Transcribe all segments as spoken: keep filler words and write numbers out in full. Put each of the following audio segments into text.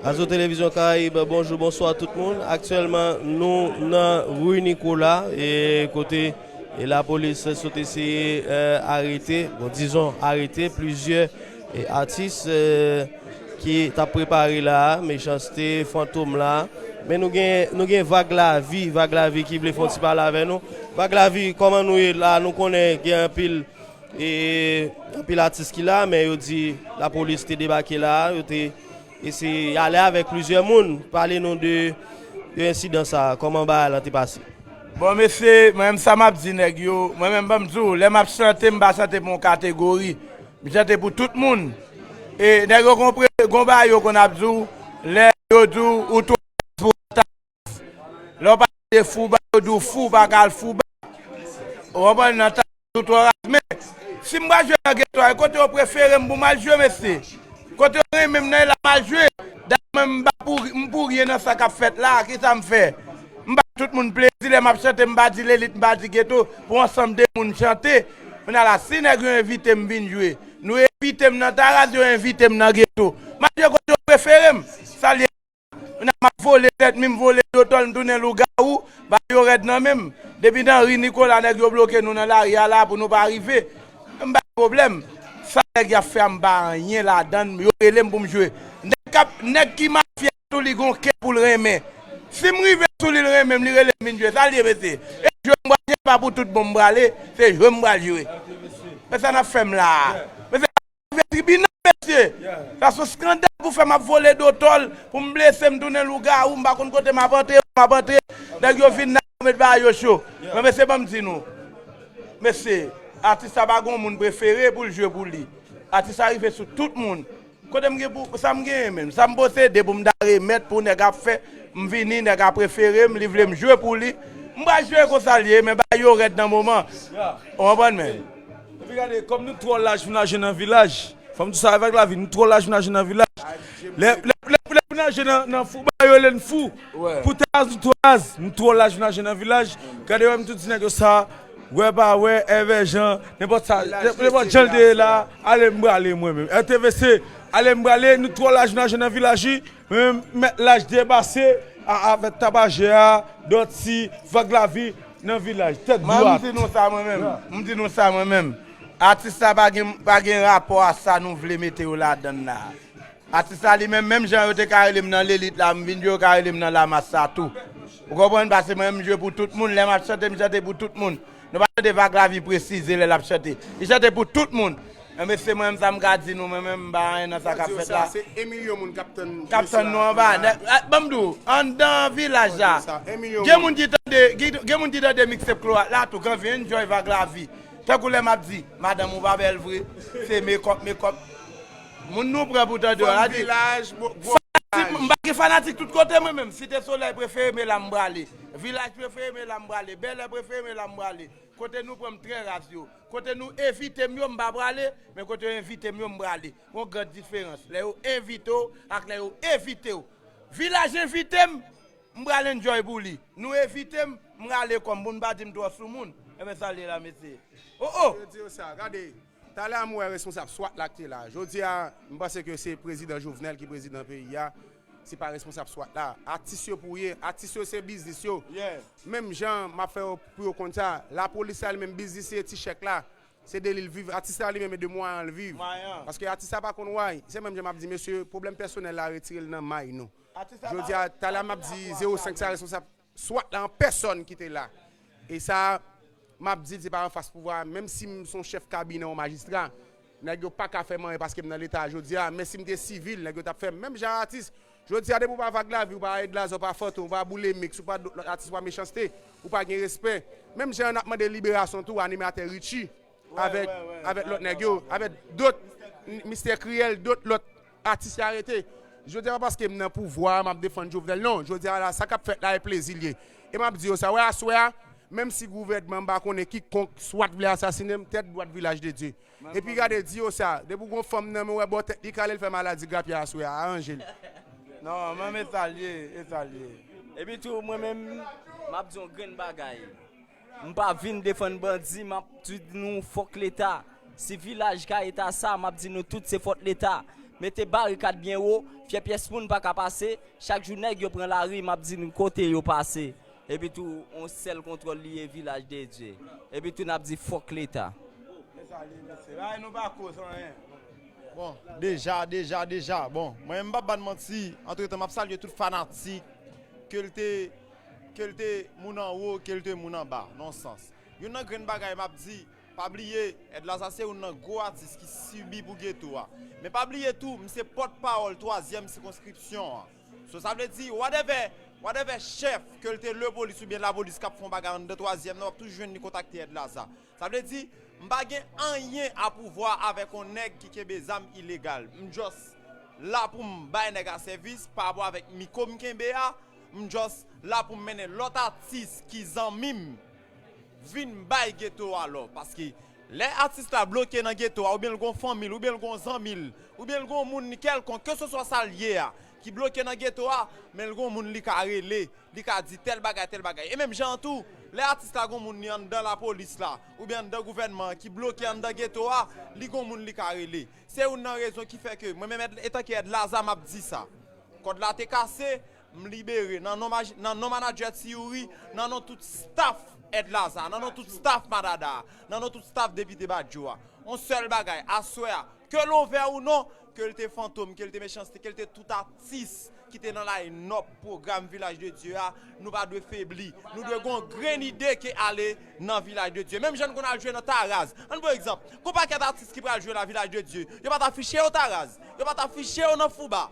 Azo Televizyon Karayib, bonjou, bonswa tout moun. Aktyèlman, nou nan Rue Nicolas, e kote e lapolis sot eseye, e, arete, bon, dizon, arete plizyè, e, atis, e, ki t ap prepare la a, Mechanste, Fantom la a. Men nou gen, nou gen Vag Lavi, Vag Lavi ki vle fè yon ti pale avè nou. Vag Lavi, kòman nou ye la? Nou konnen gen anpil, e, anpil atis ki la, men yo di lapolis te debake la a, yo te eseye ale avèk plizyè moun. Pale nou de, de ensidan sa a, kòman bagay lan te pase? Bon, mesye, mwen menm sa m ap di nèg yo, mwen menm ban m di w, lè m ap chante, m pa chante pou yon kategori. M chante pou tout moun. E nèg yo konpre-, gon bagay yo konn ap di w, lè yo di w ou twò raz pou Atis. Lè w pale de Fouba, yo di w fou, w pa ka al Fouba. Ou konprann? Nan ta, ou twò raz. Men, si m pral jwe nan geto a, e kote yo prefere m pou m al jwe, mesye. Kote yo renmen m nan, e la m al jwe. Dayè mwen, m pa pou, m pou ryen nan sa k ap fèt la. Kisa m fè? M ba tout moun plezi, lè m ap chante, m pa di lelit, m pa di geto, pou ansanm de moun chante. Kounye a la, si nèg yo envite m vin jwe, nou envite m nan Taraz, yo envite m nan geto. M al jwe kote yo prefere m. Sa l ye. Kounye a m ap vole tèt mi, m vole dotòl, m tounen lougawou, bagay yo rèd nan men m. Depi nan ri Nikola, nèg yo bloke nou nan lari a la pou nou pa rive. M pa gen pwoblèm. Sa nèg y ap fè a, m pa anyen ladan l, yo rele m pou m jwe. Nèg k ap, nèg ki mafya tou, li gon kè pou l renmen. Si m rive sou li, l renmen m, li rele m vin jwe. Sa l ye, mesye? E jwe m pral jwe, pa pou tout bon m prale, se jwe m pral jwe. Men sa n ap fè m la a? Mesye, rive tribinal, mesye. Sa se yon eskandal pou fè m ap vole dotòl, pou m blese, m tounen lougawou, m pa konn kote m ap antre, m ap antre. Nèg yo vin nan yo met bagay yo cho. Men mesye, ban m di nou. Mesye, atis sa pa gon moun prefere pou l jwe pou li. Atis sa rive sou tout moun. Kote m gen pou, sa m genyen menm, sa m posede pou m ta remèt pou nèg ap fè, m vini, nèg ap prefere m, li vle m jwe pou li. M pral jwe konsa l ye, men bagay yo rèd nan moman. Ou konprann, men? Epi gade, kòm nou twò laj pou n al jwe nan vilaj, fò m di sa avèk lavi, nou twò laj pou n al jwe nan vilaj. Lè, lè, lè, lè pou n al jwe nan, nan Fouba, yo rele n fou. Pou Taraz, nou twò raz, nou twò laj pou n al jwe nan vilaj. Gade, wè m tou di nèg yo sa, wè pa wè, èvè jan, nenpòt sa, nenpòt jan l te ye la, ale m prale mwen menm. R T V C, ale m prale, nou twò laj pou n al jwe nan vilaj, wi. Mwen menm, mèt laj depase, a, avèk Tapajè a, Dòti, Vag Lavi, nan vilaj, tèt dwat. M di nou sa mwen menm. M di nou sa mwen menm. Atis sa pa gen, pa gen rapò a sa nou vle mete yo ladan l la. Atis sa li menm, menm jan yo te ka rele m nan lelit la, m vin jwe, yo ka rele m nan lamas sa tou. Ou konprann? Paske mwen menm, m jwe pou tout moun. Lè m ap chante, m chante pou tout moun. Nou pa tande Vag Lavi presize lè l ap chante. Li chante pou tout moun. Men mesye, mwen menm, sa m ka di nou, mwen menm, m pa anyen nan sa k ap fèt la. Se en milyon moun k ap tann, k ap tann nou anba. Ban m di w, anndan vilaj la, gen moun ki tande, gen moun ki tande mixtape Kloak la tou, k anvi enjoy Vag Lavi. Tankou lè m ap di, madanm ou pa bèl vre, se mekòp, mekòp. Moun nou pran pou tande w la di. Fanatik, m pa gen fanatik tout kote mwen menm. Site Solèy prefere m, e la m prale. Vilaj prefere m, e la m prale. Bèlè prefere m, e la m prale. Kote nou pran m trè raz yo. Kote nou evite m yo, m pa prale, men kote yo envite m yo, m prale. Gon gran diferans lè yo envite w ak lè yo evite w. Vilaj envite m, m pral enjoy pou li. Nou evite m, m rale kò m pou n pa di m twò sou moun. Enben sa l ye la, mesye. O, o! Yo di yo sa, gade. Talè a m wè responsab swat la ki te la. Jodi a, m panse ke se prezidan Jovenel ki prezidan peyi a. Se pa responsab swat la. Atis yo pou ye. Atis yo se biznis yo. Menm jan m ap fè yo pou yo konn sa, lapolis la li menm biznis li ye, ti chèk la. Se de li l viv. Atis la li menm e de mwayen an l viv. Paske atis la pa konn way. Se menm jan m ap di mesye, pwoblèm pèsonèl la retire l nan may nou. Jodi a, talè a m ap di zewo senk sa responsab swat la an pèsòn ki te la. E sa, m ap di l se pa anfas pouvwa a, menm si m se yon chèf kabinè, yon majistra, nèg yo pa ka fè m anyen paske m nan Leta jodi a, men si m te sivil, nèg yo t ap fè m menm jan a atis. Jodi a, depi w pa Vag Lavi, w pa Edlazo, w pa Fantom, w pa Boulemix, w pa dòt lòt atis, w pa Mechanste, ou pa gen respè. Menm jan n ap mande liberasyon tou, animatè Richie, avèk, avèk lòt nèg yo, avèk dòt, Mistè Kriyèl, dòt lòt atis y arete. Jodi a, pa paske m nan pouvwa a, m ap defann Jovenel, non. Jodi a la, sa k ap fèt la, e plezi l ye. E m ap di yo sa, wè aswè a, menm si gouvènman m pa konnen kikonk, swat vle asasinen m, tèt dwat Vilaj de Dye. Epi gade, di yo sa, depi w gon fanm nan men w, wè bò tèt li kale, l fè maladi grapya aswè a, aranje l. Non, mwen, e sa l ye, e sa l ye. Epi tou, mwen menm, m ap di yon grenn bagay. M pa vin defann bandi, m ap di nou fòk Leta. Si Vilaj ka eta sa, m ap di nou tout se fòt Leta. Mete barikad byen wo, fè pyès moun pa ka pase, chak jou nèg yo pran lari, m ap di n kote yo pase. Epi tou, on sèl kontwòl li ye, Vilaj de Dye. Epi tou, n ap di fòk Leta. Se sa li ye, mesye. Bagay nou pa koz anyen. Bon, deja, deja, deja. Bon, mwen menm m p ap bann manti. Antretan, m ap salye tout fanatik, ke l te, ke l te moun anwo, ke l te moun anba, nan sans. Youn nan grenn bagay m ap di, pa bliye, Èd Laza se youn nan gwo atis ki sibi pou geto a. Men pa bliye tou, m se pòtpawòl twazyèm sikonskripsyon an. So, sa vle di, whatever, whatever chèf, ke l te lepolis oubyen lapolis k ap fè yon bagay anndan twazyèm nan, w ap toujou jwenn li kontakte Èd Laza. Sa vle di, m pa gen anyen a pouvwa avèk yon nèg ki kenbe zam ilegal. M just la pou m bay nèg a sèvis pa rapò avèk mikwo m kenbe a. M just la pou m mennen lòt atis ki zanmi m vin bay geto a lò. Paske lè atis la bloke nan geto a, oubyen l gon fanmi l, oubyen l gon zanmi l, oubyen l gon moun li kèlkonk, keseswa sa l ye a, ki bloke nan geto a, men l gon moun li ka rele, li ka di tèl bagay, tèl bagay. E menm jan an tou, lè atis la gon moun li anndan lapolis la, oubyen anndan gouvènman an ki bloke anndan geto a, li gon moun li ka rele. Se youn nan rezon ki fè ke mwen menm, antanke Èd Laza, m ap di sa. Kòd la te kase, m libere. Nan non, nan non manadjè Ti Youri, nan non tout staff Èd Laza, nan non tout staff Madada, nan non tout staff depite Badjo a. On sèl bagay, aswè a, ke l ouvè ou non, ke l te fantom, ke l te mechanste, ke l te tout atis ki te nan line-up pwogram Vilaj de Dye a, nou pa dwe febli. Nou dwe gon grenn ide ke ale nan Vilaj de Dye. Menm jan n konn al jwe nan Taraz. Ann pran egzanp, gon pakèt atis ki pral jwe nan Vilaj de Dye. Yo pa t afiche yo Taraz. Yo pa t afiche yo nan Fouba.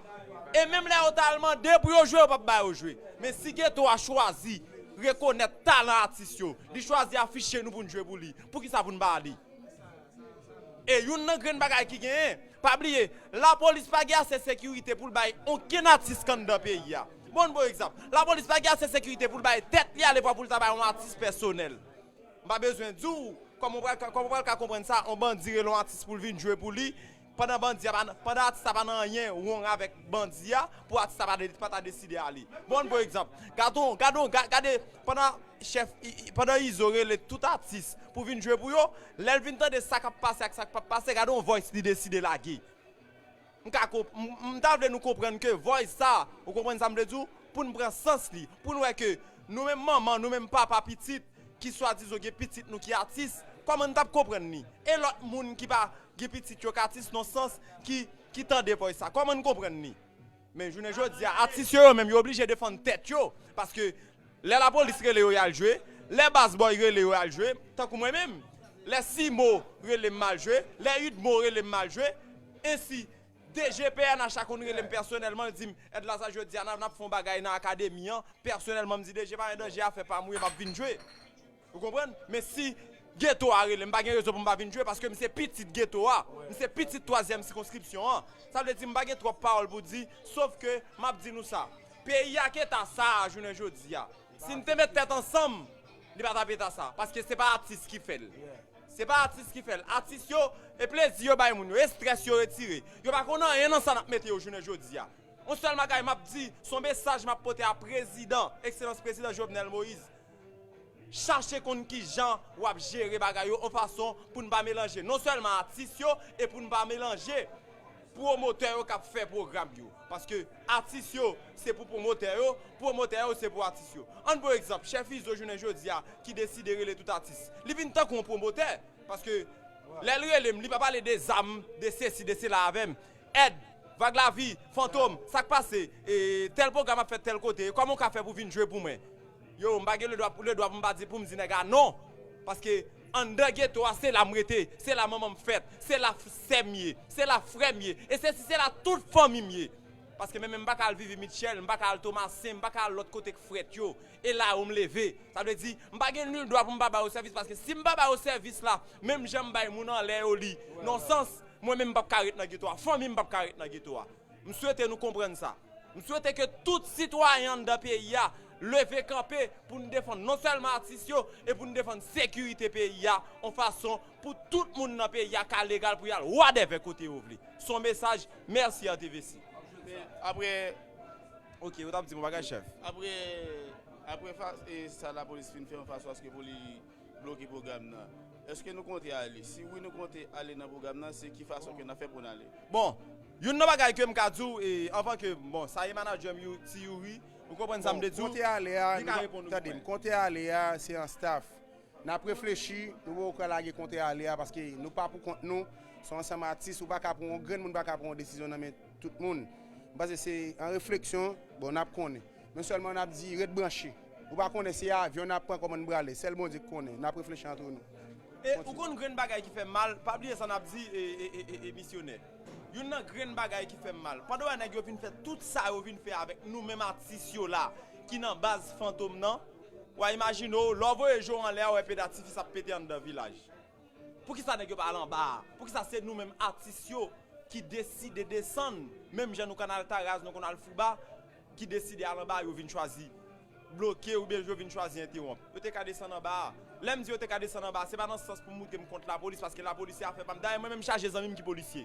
E menm lè yo t al mande pou yo jwe, yo p ap ba yo jwe. Men si geto a chwazi rekonèt talan atis yo, li chwazi afiche nou pou n jwe pou li, poukisa pou n pa ale? E youn nan grenn bagay ki genyen, pa bliye, lapolis pa gen ase sekirite pou l bay okenn atis k anndan peyi a. Bon, bon egzanp, lapolis pa gen ase sekirite pou l bay tèt li alevwa pou l ta bay yon atis pèsonèl. M pa bezwen di w kòman w pral ka, kòman w pral ka konprann sa, yon bandi rele yon atis pou l vin jwe pou li, pandan bandi a pa, pandan atis la pa nan anyen wrong avèk bandi a, pou atis la pa, de- pa ta deside ale. Bon, bon egzanp, gade yon, gade yon, ga- gade pandan chèf, i- i- pandan Izo rele tout atis pou vin jwe pou yo, lè l vin tande sa k ap pase ak sa k p ap pase, gade yon voice li deside lage. M ka konp- m m ta vle nou konprann ke voice sa, ou konprann sa m vle di w, pou n pran sans li, pou n wè ke nou menm manman, nou menm papa pitit, ki swadizan gen pitit nou ki atis, kòman n t ap konprann li? E lòt moun ki pa gen pitit yo k atis nan sans ki, ki tande voice sa, kòman n konprann li? Men jounen jodi a, atis yo, yo menm, yo oblije defann tèt yo. Paske lè lapolis rele yo, y al jwe. Lè Bass Boy rele yo, y al jwe. Tankou mwen menm. Lè Simo rele m, m al jwe. Lè Udmo rele m, m al jwe. Ensi, D G P N H la konn rele m pèsonèlman, l di m, Èd Laza, jodi a, n ap, n ap fè yon bagay nan akademi an. Pèsonèlman, m di, D G, pa gen danje, afè pa m ou ye, m ap vin jwe. Ou konprann? Men si geto a rele m, m pa gen rezon pou m pa vin jwe, paske m se pitit geto a. M se pitit twazyèm sikonskripsyon an. Sa vle di m pa gen twòp pawòl pou di, sof ke m ap di nou sa. Peyi a k eta sa a jounen jodi a, si n te met tèt ansanm, li pa t ap eta sa. Paske se pa atis ki fè l. Se pa atis ki fè l. Atis yo, e plezi yo bay moun yo, e estrès yo retire. Yo pa konn anyen nan sa n ap mete yo jounen jodi a. Yon sèl bagay m ap di, se yon mesaj m ap pote a prezidan, ekselans prezidan Jovenel Moïse. Chache konn kijan w ap jere bagay yo yon fason pou n pa melanje non sèlman atis yo, e pou n pa melanje pwomotè yo k ap fè pwogram yo. Paske atis yo se pou pwomotè yo, pwomotè yo se pou atis yo. Ann pran egzanp, chèf Izo jounen jodi a ki deside rele tout atis. Li vin tankou yon pwomotè. Paske lè l rele m, li pa pale de zam, de sesi, de sela avè m. Èd, Vag Lavi, Fantom, sa k pase? E, tèl pwogram ap fèt tèl kote, kòman w ka fè pou vin jwe pou mwen? Yo, m pa gen ledwa, ledwa pou m pa di, pou m di nèg la non. Paske anndan geto a, se la m rete, se la manman m fèt, se la sè m ye, se la frè m ye, e se si se la tout fanmi m ye. Paske menm m pa ka al Vivi Mitchell, m pa ka al Tomasen, m pa ka al lòt kote k frèt yo. E la yo m leve. Sa vle di, m pa gen nil dwa pou m pa ba yo sèvis, paske si m pa ba yo sèvis la, menm jan m bay moun anlè yo li, nan sans, mwen menm m p ap ka ret nan geto a, fanmi m p ap ka ret nan geto a. M swete nou konprann sa. M swete ke tout sitwayen anndan peyi a leve kanpe pou n defann non sèlman atis yo, e pou n defann sekirite peyi a, yon fason pou tout moun nan peyi a ka legal pou y al whatever kote yo vle. Se yon mesaj, mèsi R T V C. Men apre, Ok, ou t ap di m yon bagay, chèf. apre, apre fa, e sa lapolis fin fè yon fason aske pou li bloke pwogram nan, èske nou konte ale? Si wi, nou konte ale nan pwogram nan, se ki fason ke n ap fè pou n ale? Bon, Youn nan bagay ke m ka di w, e, anvan ke, bon, sa e manadjè m, Ti Youri, ou konprann sa m vle di w? Bon, konte ale a, li ka reponn ou. Tande m, konte ale a, se an staff. N ap reflechi, nou poko ka lage konte ale a, paske nou pa pou kont nou, se yon ansanm atis, ou pa ka pran, yon grenn moun pa ka pran yon desizyon nan men tout moun. M panse se an refleksyon, bon, n ap konnen. Men sèlman n ap di, ret branche. Ou pa konnen se avyon n ap pran, kòman n prale. Sèl Bondye k konnen. N ap reflechi antre nou. E ou konn grenn bagay ki fè m mal, pa bliye sa n ap di, e, e, e, e, e misyonè. Youn nan grenn bagay ki fè m mal. Pandan w wè nèg yo vin fè tout sa yo vin fè avèk nou menm atis yo la, ki nan baz Fantom nan, w a imajine w, lè w voye je w anlè a, w wè peda tifi sa ap pete anndan vilaj. Poukisa nèg yo pa al anba a? Poukisa se nou menm atis yo ki deside desann, menm jan nou konn al Taraz, nou konn al Fouba, ki deside al anba a, yo vin chwazi bloke oubyen yo vin chwazi entewonp? Yo te ka desann anba a. Lè m di yo te ka desann anba a, se pa nan sans pou m moutre m kont lapolis, paske lapolis se afè pa m. Dayè, mwen menm m chaje zanmi m ki polisye.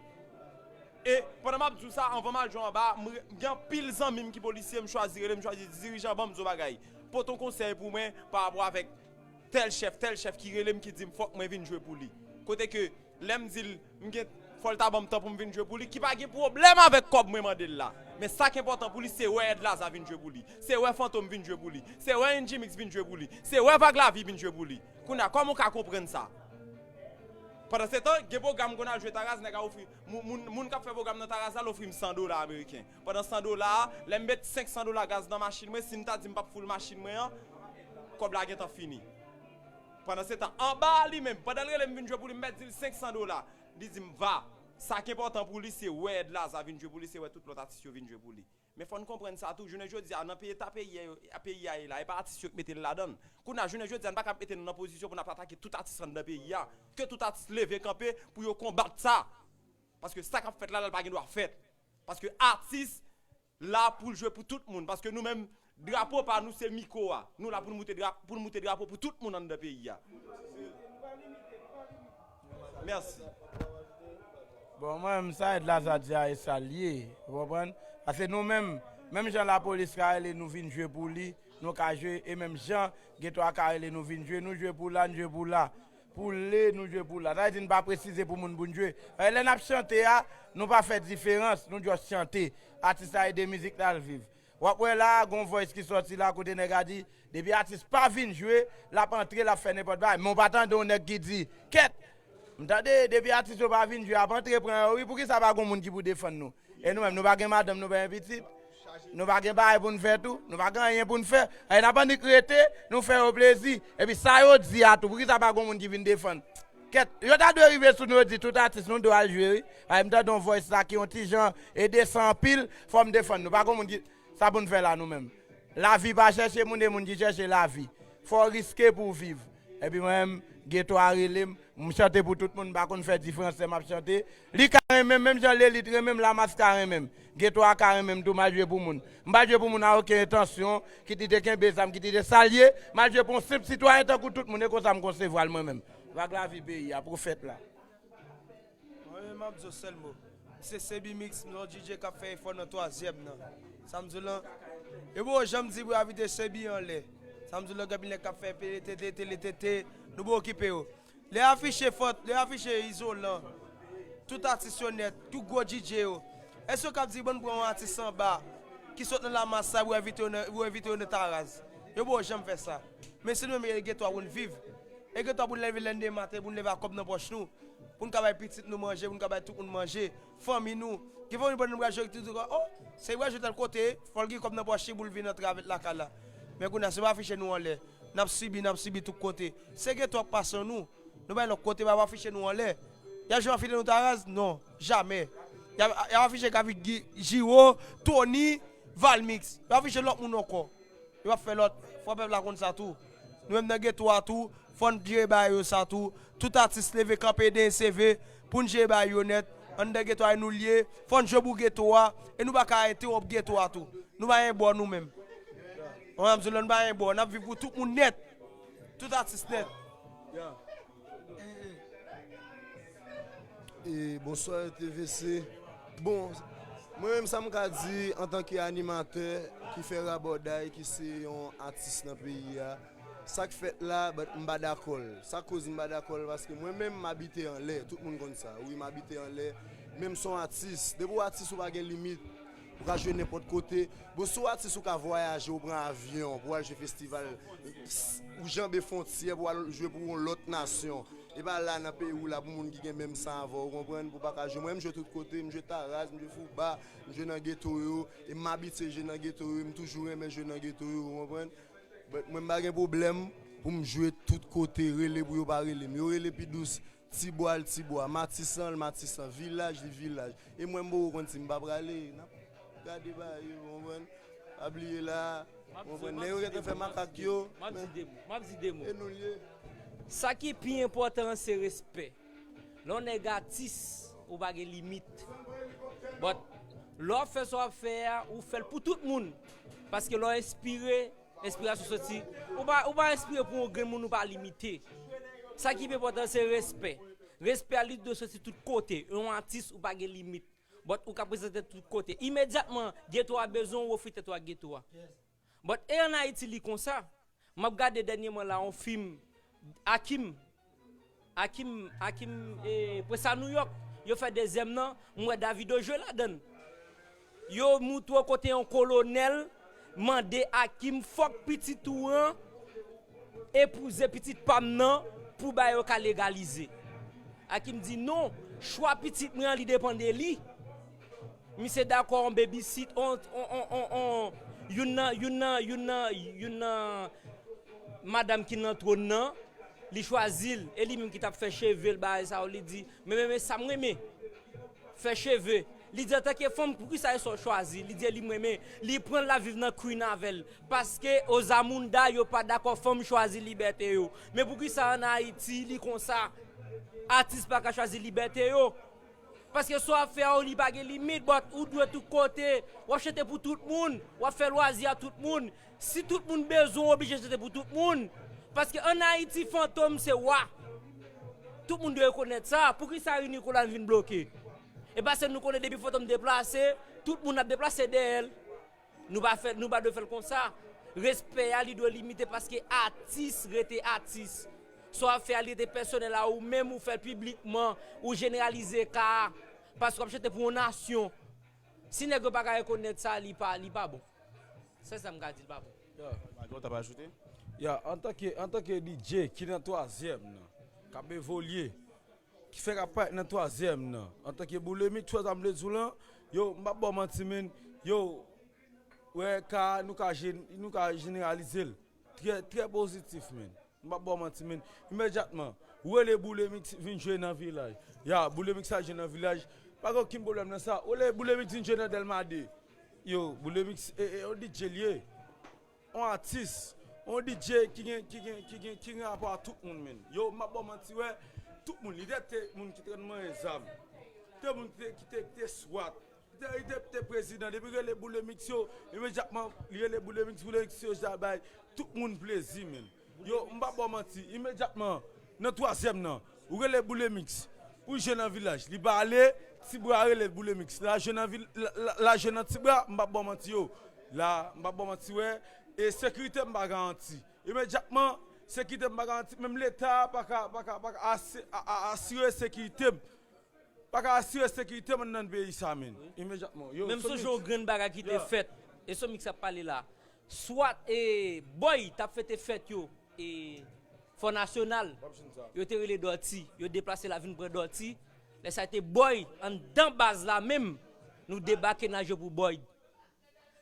E pandan m ap di w sa, anvan m al jwe anba a, m re-, m gen anpil zanmi m ki polisye, m chwazi rele, m chwazi di dirijan, ban m di w bagay. Pote yon konsèy pou mwen pa rapò avèk tèl chèf, tèl chèf ki rele m, ki di m fòk mwen vin jwe pou li. Kote ke lè m di l, m gen, fò l ta ban m tan pou m vin jwe pou li, ki pa gen pwoblèm avèk kòb mwen mande l la. Men sa k enpòtan pou li, se wè Edlaza vin jwe pou li. Se wè Fantom vin jwe pou li. Se wè N G Mix vin jwe pou li. Se wè Vag Lavi vin jwe pou li. Kounye a, kòman w ka konprann sa? Pandansetan, gen pwogram m konn al jwe Taraz, nèg a ofri, moun, moun, moun k ap fè pwogram nan Taraz la, l ofri m san dola ameriken. Pandan san dola a, lè m met senk san dola gaz nan machin mwen, si m ta di m p ap foul machin mwen an, kòb la gentan fini. Pandansetan, anba a li menm, pandan l rele m vin jwe pou li, m mèt di l senk san dola. Li di m va. Sa k enpòtan pou li, se wè Edlaza vin jwe pou li, se wè tout lòt atis yo vin jwe pou li. Men fò n konprann sa tou, jounen jodi a, nan peyi, eta peyi a, peyi a ye la, e pa atis yo k mete l ladan l. Kounye a, jounen jodi a, n pa ka mete nou nan pozisyon pou n ap atake tout atis anndan peyi a. Ke tout atis leve kanpe pou yo konbat sa. Paske sa k ap fèt la, la, l pa gen dwa fèt. Paske atis la pou l jwe pou tout moun. Paske nou menm, drapo pa nou, se mikwo a. Nou la pou n moute dra-, pou n moute drapo pou tout moun anndan peyi a. Mèsi. Bon, mwen menm, sa Edlaza di a, e sa l ye, ou konprann? Paske nou menm, menm jan lapolis ka rele nou vin jwe pou li, nou ka jwe, e menm jan geto a ka rele nou vin jwe, nou jwe pou la, n jwe pou la. Pou le, nou jwe pou la. Sa vle di n pa presize pou moun pou n jwe. E lè n ap chante a, nou pa fè diferans, nou just chante. Atis la ede mizik la l viv. W ap wè la, gon voice ki sòti la kote nèg a di, depi atis pa vin jwe, l ap antre, l ap fè nenpòt bagay. Men w pa tande yon nèg ki di, kèt! M tande, depi atis yo pa vin jwe, ap antre pran yo, wi, poukisa pa gon moun ki pou defann nou? E nou menm, nou pa gen madanm, nou pa gen pitit? Nou pa gen bagay pou n fè tou? Nou pa gen anyen pou n fè? E n ap annik rete, nou fè yo plezi. Epi sa yo di a tou, poukisa pa gon moun ki vin defann? Kèt, yo ta dwe rive sou nou, yo di tout atis nou dwe al jwe, wi. Paske m tande yon voice la ki yon ti jan e desan anpil, fò m defann nou. Pa gon moun ki, sa pou n fè la nou menm? Lavi pa chèche moun, e moun ki chèche lavi. Fò w riske pou w viv. Epi mwen menm, geto a rele m, m chante pou tout moun, m pa konn fè diferans lè m ap chante. Li ka renmen m, menm jan Lelit renmen m, Lamas ka renmen m. Geto a ka renmen m tou, m al jwe pou moun. M pa jwe pou moun a okenn entansyon, kit li te kenbe zam, kit li te sa l ye, m al jwe pou yon senp sitwayen tankou tout moun, e konsa m konsevwa l mwen menm. Vag Lavi peyi a, pwofèt la. Mwen menm, m ap di w sèl mo. Se Sebi Mix, m se yon D J k ap fè efò nan twazyèm nan. Sa m di w lan, yo poko janm di pou yo envite Sebi anlè. Sa m di w lan, gen anpil nèg k ap fè pele tete, tele tete, nou poko okipe yo. Lè afiche Fant, lè afiche Izolan, tout atis yo nèt, tout gwo D J yo. Èske yo kab di, "Bon, n pran yon atis anba, ki sot nan Lamas sa, pou envite yo nan, pou envite yo nan Taraz"? Yo poko janm fè sa. Men se nou menm e geto a pou n viv. E geto a pou n leve lè n de maten, pou n leve ak kòb nan pòch nou. Pou n ka bay pitit nou manje, pou n ka bay tout moun manje. Fanmi nou. Gen fanmi nou pandan nou pral jwe, ki di, "Oh, se pral jwe tèl kote, fò l gen kòb nan pòch li pou l vin antre avèk lakay la." Men kounye a, se pa afiche nou anlè. N ap sibi, n ap sibi tout kote. Se geto ap pase nou. Nou bay lòt kote, pa afiche nou anlè. Y ap janm afiche nou Taraz? Non, jamè. Y ap, y ap afiche Gavi, Gi-, Jiwo, Tony, Valmix. Y ap afiche lòt moun ankò. Yo ap fè lòt. Fò pèp la konn sa tou. Nou menm nan geto a tou, fò n jere bagay yo sa tou. Tout atis leve kanpe, denye seve, pou n jere bagay yo nèt. Anndan geto a nou l ye, fò n jwe pou geto a, e nou pa ka entewonp geto a tou. Nou pa gen bò nou menm. Mwen, m di w, nou pa gen bò, n ap viv pou tout moun nèt. Tout atis nèt. E, bonswa, T V C. Bon, mwen menm, sa m ka di antanke animatè ki fè rabòday, ki se yon atis nan peyi a, sa k fèt la, but m pa dakò l. Sa k koz m pa dakò l? Paske mwen menm, m abite anlè, tout moun konn sa. Wi, m abite anlè, Menm si w atis, depi w atis ou pa gen limit. Ou ka jwe nenpòt kote. Bon, si w atis ou ka vwayaje, ou pran avyon pou w al jwe festival, ou janbe fwontyè pou w al jwe pou yon lòt nasyon. E pa la nan peyi w la pou moun ki gen menm san avè w, ou konprann, pou w pa ka jwe. Mwen, m jwe tout kote, m jwe Taraz, m jwe Fouba, m jwe nan geto yo, e m abitye jwe nan geto yo, m toujou renmen jwe nan geto yo, ou konprann. But mwen, m pa gen pwoblèm pou m jwe tout kote, rele pou yo pa rele m. Yo rele pi dous, Tibwa l Tibwa, Matisan l Matisan, Vilaj li Vilaj. E mwen, m poko konn si m pa prale, n ap gade bagay yo, ou konprann? Pa bliye la, ou konprann? Nèg yo gentan fè makak yo, men e nou l ye. Sa ki pi enpòtan an se respè. Lè yon nèg atis, ou pa gen limit. But lè w ap fè sa w ap fè a, ou fè l pou tout moun. Paske lè w enspire, enspirasyon soti. Ou pa, ou pa enspire pou yon grenn moun, ou pa limite. Sa ki pi enpòtan se respè. Respè a li dwe soti tout kote. Yon atis, ou pa gen limit. But ou ka prezante tout kote. Imedyatman, geto a bezwen w, ou ofri tèt ou ak geto a. But e ann Ayiti li konsa. M ap gade dènyèman la yon fim Akim. Akim, Akim, e, Prens a Nouyòk. Yo fè dezyèm nan, m wè Davido jwe ladan l. Yo moutre w kote yon kolonèl mande Akim fòk pitit ou an epouze pitit pa m nan pou bagay yo ka legalize. Akim di non, chwa pitit mwen an li depann de li. Misye dakò on babysit, on, on, on, on, on, youn nan, youn nan, youn nan, youn nan madanm ki nan twòn nan, li chwazi l. E li menm ki t ap fè cheve l, bagay sa yo, li di, men, men, men sa m renmen. Fè cheve. Li di antanke fanm, poukisa e sa w chwazi? Li di e li m renmen. Li pran l l ap viv nan Queen avè l. Paske Ozamounda yo pa dakò fanm chwazi libète yo. Men poukisa ann Ayiti li konsa? Atis pa ka chwazi libète yo. Paske sa w ap fè a, li pa gen limit, but ou dwe tout kote. W ap chante pou tout moun, w ap fè lwazi a tout moun. Si tout moun bezwen w, w oblije chante pou tout moun. Paske ann Ayiti, Fantom se wa. Tout moun dwe rekonèt sa. Poukisa Rinicolas vin bloke? E paske nou konnen depi Fantom deplase, tout moun ap deplase dèyè l. Nou pa fè, nou pa dwe fè l konsa. Respè a, li dwe limite paske atis rete atis. Sa w ap fè a, li rete pèsonèl a ou menm, ou fè l piblikman, ou jeneralize ka a. Paske w ap chante pou yon nasyon. Si nèg yo pa ka rekonèt sa, li pa, li pa bon. Sèl sa m ka di, li pa bon. Ya, antanke, antanke D J ki nan twazyèm nan, k ap evolye, ki fèk ap parèt nan twazyèm nan, antanke Boulemik, twè sa m vle di w lan, yo, m p ap ba w manti, men, yo, wè, ka, nou ka, nou ka jeneralize l. Trè, trè pozitif, men. M p ap ba w manti, men. Imedyatman, ou rele Boulemik vin jwe nan Vilaj. Ya, Boulemik sa jwe nan Vilaj. Pa gen okenn pwoblèm nan sa. Ou rele Boulemik vin jwe nan Dèlma de. Yo, Boulemik, e, e, yon D J l ye. Yon atis. Yon D J ki gen, ki gen, ki gen, ki gen rapò a tout moun, men. Yo, m p ap ba w manti, wè. Tout moun, li te, te moun ki te konn manyen zam. Te moun ki te, ki te, ki te swat. Li te, li te, te prezidan. Depi rele Boulemik yo, imedyatman, li rele Boulemik, Boulemik yo ja bay tout moun plezi, men. Yo, m p ap ba w manti, imedyatman, nan twazyèm nan, ou rele Boulemix pou l jwe nan Vilaj. Li pa ale, Tibwa rele l Boulemix. L al jwe nan vil, l, l, l al jwe nan Tibwa, m p ap ba w manti yo. La, m p ap ba w manti, wè, e sekirite m pa garanti. Imedyatman, sekirite m pa garanti, menm Leta pa ka, pa ka, pa ka asi-, a, a, asire sekirite m. Pa ka asire sekirite m anndan peyi sa, men. Imedyatman. Yo, men m sonje yon grenn bagay ki te fèt. E Somix ap pale la. Swat e Boy t ap fete fèt yo e Fò Nasyonal. Yo te rele Dòti. Yo deplase l al vin pran Dòti. Lè sa te Boy anndan baz la menm. Nou debake n al jwe pou Boy.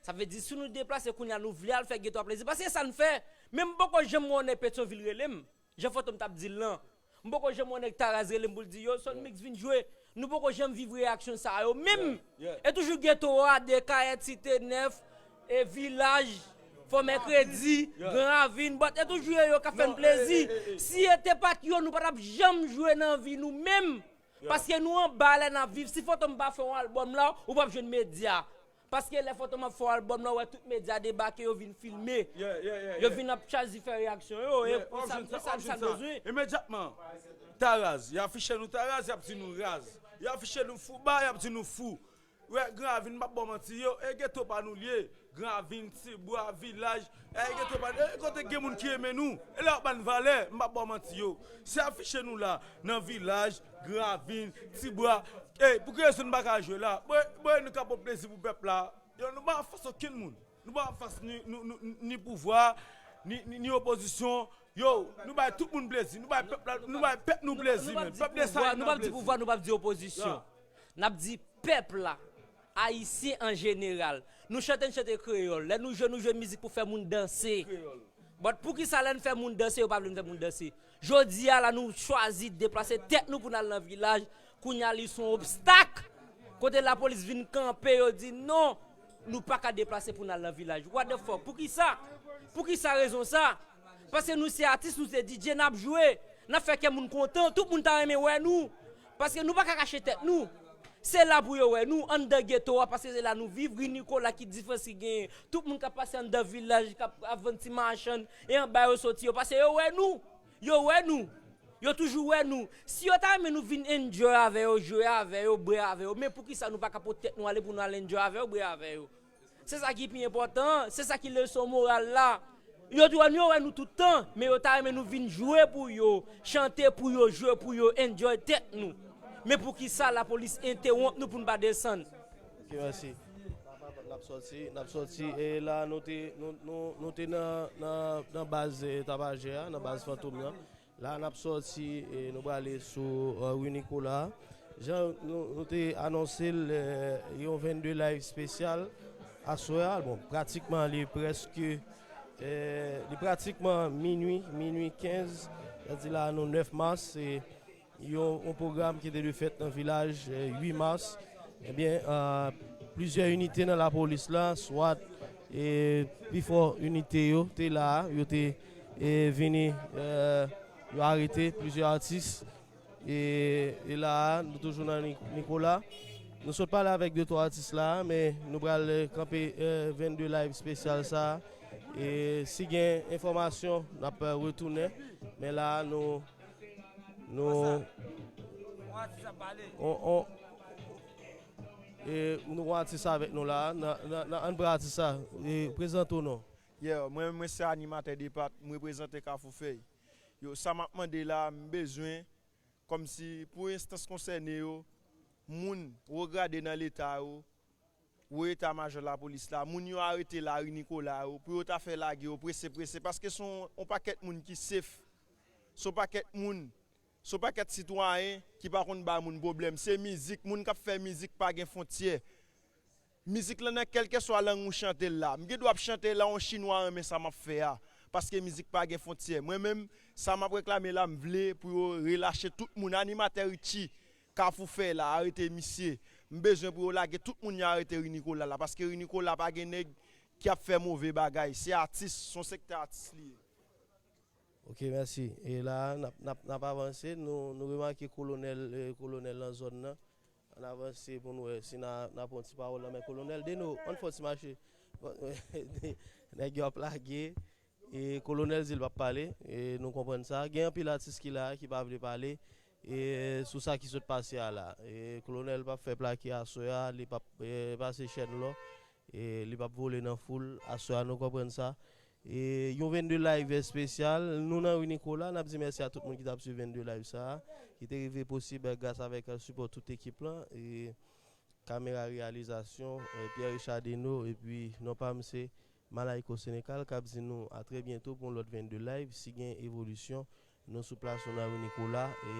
Sa vle di si nou deplase kounye a nou vle al fè geto a plezi. Paske se sa n fè. Men m poko janm wè yon nèg Petyonvil rele m. Jan Fantom t ap di l lan. M poko janm wè nèg Taraz rele m pou l di, yo, Sonmix vin jwe. Nou poko janm viv reyaksyon sa yo menm. E toujou geto a, Dekayèt, Site Nèf, e Vilaj, Fò Mèkredi, Gran Ravin, but e toujou yo k ap fè n plezi. Si e te pa t yo, nou pa t ap janm jwe nan vi nou menm. Paske nou anba lè n ap viv. Si Fantom pa fè yon albòm la, ou p ap jwenn medya. Paske lè Fantom ap fè yon albòm la, ou wè tout medya debake, yo vin filme. Yo vin ap chwazi fè reyaksyon yo. E pou sa, pou sa, sa n bezwen. Imedyatman, Taraz. Y afiche nou Taraz, y ap di nou raz. Y afiche nou Fouba, y ap di nou fou. Ou wè, Gran Ravin, m p ap ba w manti, yo, e geto pa nou l ye. Gran Ravin, Tibwa, Vilaj, e geto pa nou, e kote gen moun ki renmen nou. E lè y ap ba n valè, m p ap ba w manti, yo. Se afiche nou la, nan Vilaj, Gran Ravin, Tibwa, Ey, pou ki rezon nou pa ka jwe la? Mwen, mwen, nou ka pran plezi pou pèp la. Yo, nou pa anfas okenn moun. Nou pa anfas ni, nou, nou, ni pouvwa, ni, ni, ni opozisyon. Yo, nou bay tout moun plezi. Nou bay pèp la, nou bay pèp nou plezi, men. Pèp de sa, nou p ap di pouvwa, nou p ap di opozisyon. N ap di pèp la, ayisyen an jeneral. Nou chante, n chante kreyòl. Lè nou jwe, nou jwe mizik pou fè moun danse. But poukisa lè n fè moun danse, yo pa vle n fè moun danse? Jodi a la, nou chwazi deplase tèt nou pou n al nan vilaj. Kounye a, li se yon obstak. Kote lapolis vin kanpe, yo di non, nou pa ka deplase pou n al nan vilaj. What the fuck? Poukisa? Poukisa rezon sa? Paske nou se atis, nou se D J, n ap jwe. N ap fè kè moun kontan. Tout moun ta renmen wè nou. Paske nou pa ka kache tèt nou. Se la pou yo wè nou, anndan geto a, paske se la nou viv. Ri Nikola, ki diferans ki genyen? Tout moun k ap pase anndan vilaj, k ap, ap vann ti machann, e anba yo soti yo, paske yo wè nou. Yo wè nou. Yo toujou wè nou. Si yo ta renmen nou vin enjoy avè yo, jwe avè yo, bwè avè yo, men poukisa nou pa ka pote tèt nou ale pou nou al enjoy avè yo, bwè avè yo? Se sa ki pi enpòtan an, se sa ki leson moral la. Yo t wè nou, yo wè nou tout tan, men yo ta renmen nou vin jwe pou yo, chante pou yo, jwe pou yo, enjoy tèt nou. Men poukisa lapolis entewonp nou pou n pa desann? Ok, mèsi. N ap sòti, n ap sòti, e la nou te, nou, nou, nou te nan, nan, nan baz, e, Tapajè a, nan baz Fantom nan. La n ap sòti, e, nou prale sou, e, Ri Nikola. Jan nou, nou te anonse l, e, yon vennde live espesyal aswè a. Bon, pratikman li prèske, e, li pratikman minui, minui kenz, sa di la nou nèf mas, e yon, yon pwogram ki te dwe fèt nan vilaj, e, uit mas. Ebyen, e, plizyè inite nan lapolis la, swat, e, pi fò inite yo te la, yo te, e, vini, e, yo arete plizyè atis. E, e la a, nou toujou nan Ni-, Nikola. Nou sot pale avèk de twa atis la, men nou pral, e, kanpe, e, vennde live espesyal sa a. E si gen enfòmasyon, n ap, e, retounen. Men la a, nou, nou, on, on, e, nou gon atis avèk nou la a. Nan, nan, nan, ann pran atis sa. E, prezante w non. Yeah, mwen, mwen se animatè Depat, m reprezante Kafou Fèy. Yo, sa m ap mande la, m bezwen, kòmsi pou enstans konsène yo, moun wo grade nan Leta yo, wo eta majò lapolis la, moun yo arete la ri Nikola yo, pou yo ta fè lage yo prese, prese, paske se yon, yon pakèt moun ki sef, se yon pakèt moun, se yon pakèt sitwayen ki pa konn ba moun pwoblèm. Se mizik, moun k ap fè mizik pa gen fwontyè. Mizik lan nan kèlkeswa lang ou chante l la. M gen dwa ap chante la, yon chinwa renmen sa m ap fè a. Paske mizik pa gen fwontyè. Mwen menm, sa m ap reklame la, m vle pou yo relache tout moun. Animatè Richie, Kafou Fèy la, arete misye. M bezwen pou yo lage tout moun yo arete Ri Nikola la. Paske Ri Nikola pa gen nèg ki ap fè move bagay. Se atis, se yon sektè atis li ye. Ok, mèsi. E la, n ap, n ap, n ap avanse. Nou, nou remake kolonèl, e, kolonèl nan zòn nan. Ann avanse pou n wè si n a, n a pran ti pawòl nan men kolonèl. Deno, ann fè ti mache. Nèg yo ap lage. E kolonèl di l p ap pale. E nou konprann sa. Gen anpil atis ki la, ki pa vle pale. E sou sa ki sot pase a la. E kolonèl p ap fè plake aswè a. Li p ap, e, pase chèn lò. E li p ap vole nan foul. Aswè a, nou konprann sa. E yon vennde live espesyal. Nou nan Ri Nikola, n ap di mèsi a tout moun ki t ap swiv vennde live sa a, ki te rive posib gras avèk sipò tout ekip lan, e kamera reyalizasyon, e Pierre Richard Deno, epi non pa m se Malayko Senegal, k ap di nou a trè byento pou yon lòt vennde live, si gen evolisyon, nou sou plas nou nan Ri Nikola, e,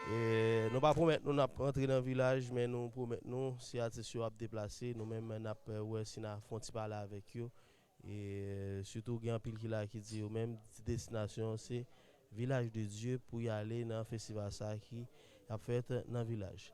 e nou pa pwomèt nou n ap rantre nan vilaj, men nou pwomèt nou, si atis yo ap deplase, nou menm n ap, e, wè si n a fè yon ti pale avèk yo. E sitou gen anpil ki la ki di yo menm, destinasyon yo se Vilaj de Dye pou y ale nan festival sa ki ap fèt nan vilaj.